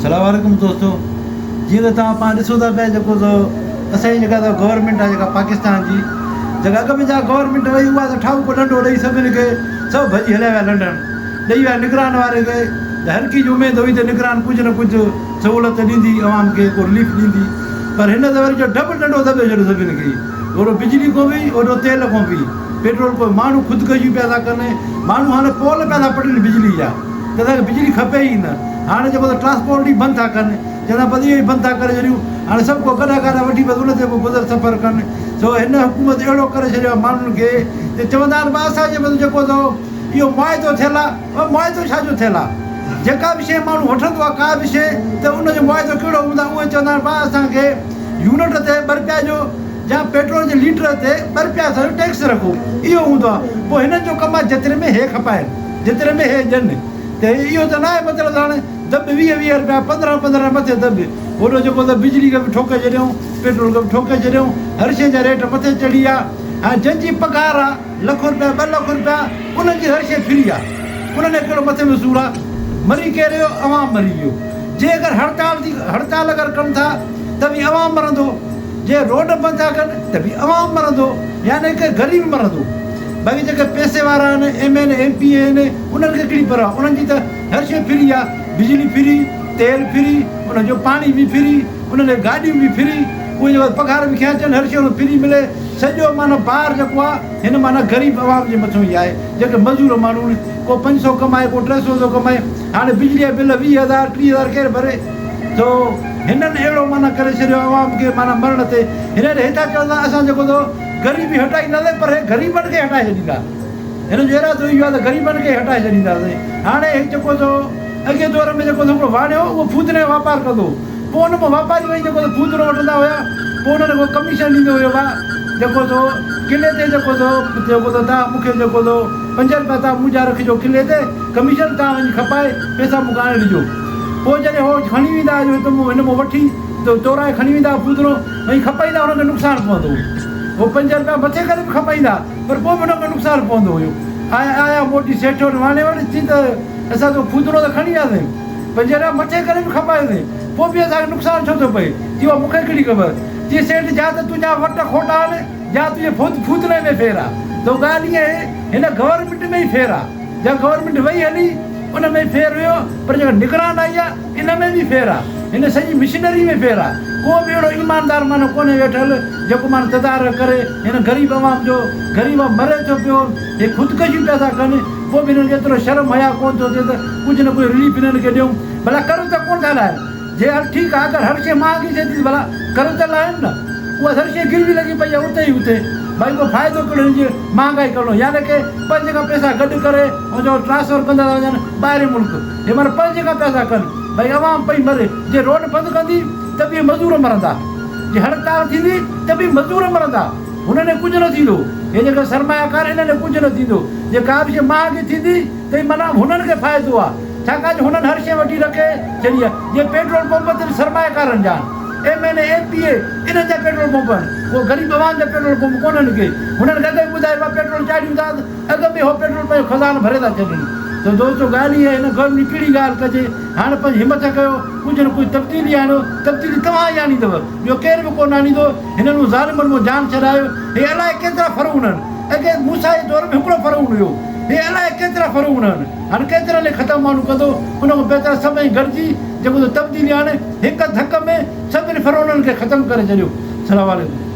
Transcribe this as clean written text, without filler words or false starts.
سلام عليڪم دوستو جيئن ته توهان پاڻ ڏسو ٿا پيا جيڪو سو اسان جي جيڪا گورنمينٽ آهي جيڪا پاڪستان جي جيڪا اڳ ۾ جا گورنمينٽ وئي اها ته ٺاهوڪو ڏنڊو ڏئي سڀني کي سڀ ڀڄي هليا ويا لنڊن ڏئي ويا نگران واري کي ته هر ڪنهن جي اميد هئي ته نگران ڪجهه نه ڪجهه سهولت ڏيندي عوام کي ڪو رليف ڏيندي پر هن ته وري جو ڊبل ڏنڊو دٻي ڇڏيو سڀني کي اوڏو بجلي کان به اوڏو تيل کان به پيٽرول کان ماڻهو خودڪشيون پيا ٿا ڪن ماڻهو هاڻي پول پيا ٿا پٽن بجلي جا ته اسان کي بجلي کپي ئي نه. هاڻي جيڪو ته ٽرانسپورٽ ئي بند ٿا ڪن، چون ٿا بس اهو ئي بند ٿا ڪري ڇڏيون. هاڻي سڀ ڪو گڏهه گاڏا وٺي بس ان تي پيو گذر سفر ڪن. سو هن حڪومت اهڙو ڪري ڇڏيو آهي ماڻهن کي ته چوندا آهن بس اسان جي بس جيڪو سو اهو معاهدو ٿيل آهي. اهو معاهدو ڇا جو ٿيل آهي؟ جيڪا به شيء ماڻهو وٺندو آهي ڪا به شيء ته ان جو معاهدو ڪهڙو هوندو آهي؟ اهي چوندا آهن بس اسان کي يونٽ تي ٻه رپيا ڏيو يا پيٽرول جي ليٽر تي ٻه رپيا اسان جو ٽيڪس رکو. اهو هوندو آهي. پوء هنن جو ڪم آهي جيتري ۾ هي کپائن. جيتري ۾ هي ڏين ته اهو ته ناهي مطلب ته هاڻي دٻ 20 20 رپيا 15 15 مٿي دٻ هوڏو جيڪو ته بجلي کي به ٺوڪي ڇڏيائون پيٽرول کي به ٺوڪي ڇڏيائون هر شيء جا ريٽ مٿي چڙهي ويا هاڻي جن جي پگهار آ لک رپيا ٻه لک رپيا انهن جي هر شيء فري آ انهن کي ڪهڙو مٿي ۾ سور آ مري ڪير ويو عوام مري ويو جي اگر هڙتال ٿي هڙتال اگر ڪن ٿا ته به عوام مرندو جي روڊ بند ٿا ڪن ته به عوام مرندو يعني ڪه غريب مرندو. باقي جيڪي پئسي وارا آهن M N A M P A آهن انهن کي ڪهڙي پرواهه انهن جي ته هر شيء فري آهي بجلي فري تيل فري انهن جو پاڻي به فري انهن کي گاڏيون به فري اهي جيڪو پگهار به کنيا اچن هر شيء انهن فري ملي سڄو معنيٰ بار جيڪو آهي هن معنيٰ غريب عوام جي مٿو ئي آهي جيڪي مزور ماڻهو آهن ڪو پنج سو ڪمائي ڪو ٽي سو ٿو ڪمائي هاڻي بجلي جا بل 20 هزار 30 هزار ڪير ڀري سو هنن اهڙو معنيٰ ڪري ڇڏيو عوام کي معنيٰ مرڻ تي هنن هي ٿا چون ته اسان جيڪو ٿو غريبي هٽائينداسين پر هي غريبن کي هٽائي ڇڏيندا. هن جو ارادو اهو آهي ته غريبن کي هٽائي ڇڏينداسين. هاڻي هي جيڪو سو اڳئين دور ۾ جيڪو سو هڪڙو واڻيو هو اهو ڦودني جو واپار ڪندو هو. پوء ان مان واپاري وڃي جيڪو سو ڦودنو وٺندا هيا. پوء انهن کي ڪميشن ڏيندو هيو ڀاء جيڪو سو ڪلي تي جيڪو سو جيڪو سو تان مون کي جيڪو سو پنج رپيا تان منهنجا رکجو ڪلي تي ڪميشن تان وڃي کپائي پئسا مون کي آڻي ڏجو. پوء جڏهن هو کڻي ويندا هيا جو هت مون هن مان وٺي تورائي کڻي ويندا هئا ڦودنو. ۽ کپائيندا انهن کي نقصان پوندو هو. هو پنج رپيا مٿي ڪري به کپائيندا پر پوء به انهن کي نقصان پوندو هيو. آيا آيا موٽي سيٺ وٽ واڻي وٽ چي ته اسان تو ڦودنو ته کڻي وياسين پنج رپيا مٿي ڪري به کپايوسين پوء به اسان کي نقصان ڇو ٿو پئي؟ چي اها مون کي ڪهڙي خبر؟ چي سيٺ جا ته تنهنجا وٽ کوٽا آهن جا تنهنجي ڦودني ۾ ڦير آ. تو ڳالهه ائين آهي هن گورنمينٽ ۾ ئي ڦير آ. جا گورنمينٽ وئي هلي ان ۾ ڦير هيو پر جيڪا نگران آئي آ ان ۾ به ڦير آ. هن سڄي مشنري ۾ ڦير آ. ڪو به اهڙو ايماندار معنيٰ ڪونهي ويٺل جيڪو معنيٰ تدارڪ ڪري هن غريب عوام جو. غريب عوام مري ٿو پيو. هي خودڪشيون پيا ٿا ڪن پوء به هنن کي ايترو شرم حياء ڪونه ٿو ٿئي ته ڪجهه نه ڪجهه رليف هنن کي ڏيون. ڀلا قرض ته ڪونه ٿا لاهين. جي هل ٺيڪ آ اگر هر شيء مهانگي ٿئي ٿي ته ڀلا قرض ته لاهين نه. اها هر شيء گروي لڳي پئي آ اتي ئي اتي. ڀائي ڪو فائدو ڪهڙو هن جي مهانگائي ڪرڻو يعني ڪي پنهنجي کان پئسا گڏ ڪري ۽ جو ٽرانسفر ڪندا ٿا وڃن ٻاهرين ملڪ. هي معنيٰ پنهنجي کان پئسا ڪن. ڀائي عوام پئي مري. جي روڊ بند ڪندي ته به مزور مرندا. جي هڙتال ٿيندي ته به مزور مرندا. هنن کي ڪجهه نه ٿيندو. هي جيڪي سرمايه ڪار انهن کي ڪجهه نه ٿيندو. جي ڪا به شيء مهانگي ٿيندي ته معنيٰ هنن کي فائدو آ. ڇاڪاڻ جو هنن هر شيء وٺي رکي ڇڏي آ. جي پيٽرول پمپ تي به سرمايه ڪارن جا آهن. M N A, M P A انهن جا پيٽرول پمپ آهن. اهي غريب عوام جا پيٽرول پمپ ڪونهن ڪي. هنن کي اڳ ئي ٻڌايو آ پيٽرول چاڙهيون ٿا ته اڳ ۾ هو پيٽرول پنهنجو خزانو ڀري ٿا ڇڏين. ته دوستو ڳالهه هي آهي هن گورنمينٽ جي ڪهڙي ڳالهه ڪجي. هاڻ پنهنجي همٿ ڪيو ڪجهه نه ڪجهه تبديلي آڻيو. تبديلي توهان ئي آڻيندؤ. ٻيو ڪير به ڪونه آڻيندو. هنن مون ظالمن مون جان ڇڏايو. هي الائي ڪيترا فرعون آهن. اڳي موسيٰ جي دور ۾ هڪڙو فرعون هيو. هي الائي ڪيترا فرعون آهن. هاڻ ڪيترن کي ختم ماڻهو ڪندو. ان کان بهتر سڀئي گڏجي جيڪو سو تبديلي آڻي هڪ ڌڪ ۾ سڀني فرعونن کي ختم ڪري ڇڏيو. سلام عليڪم.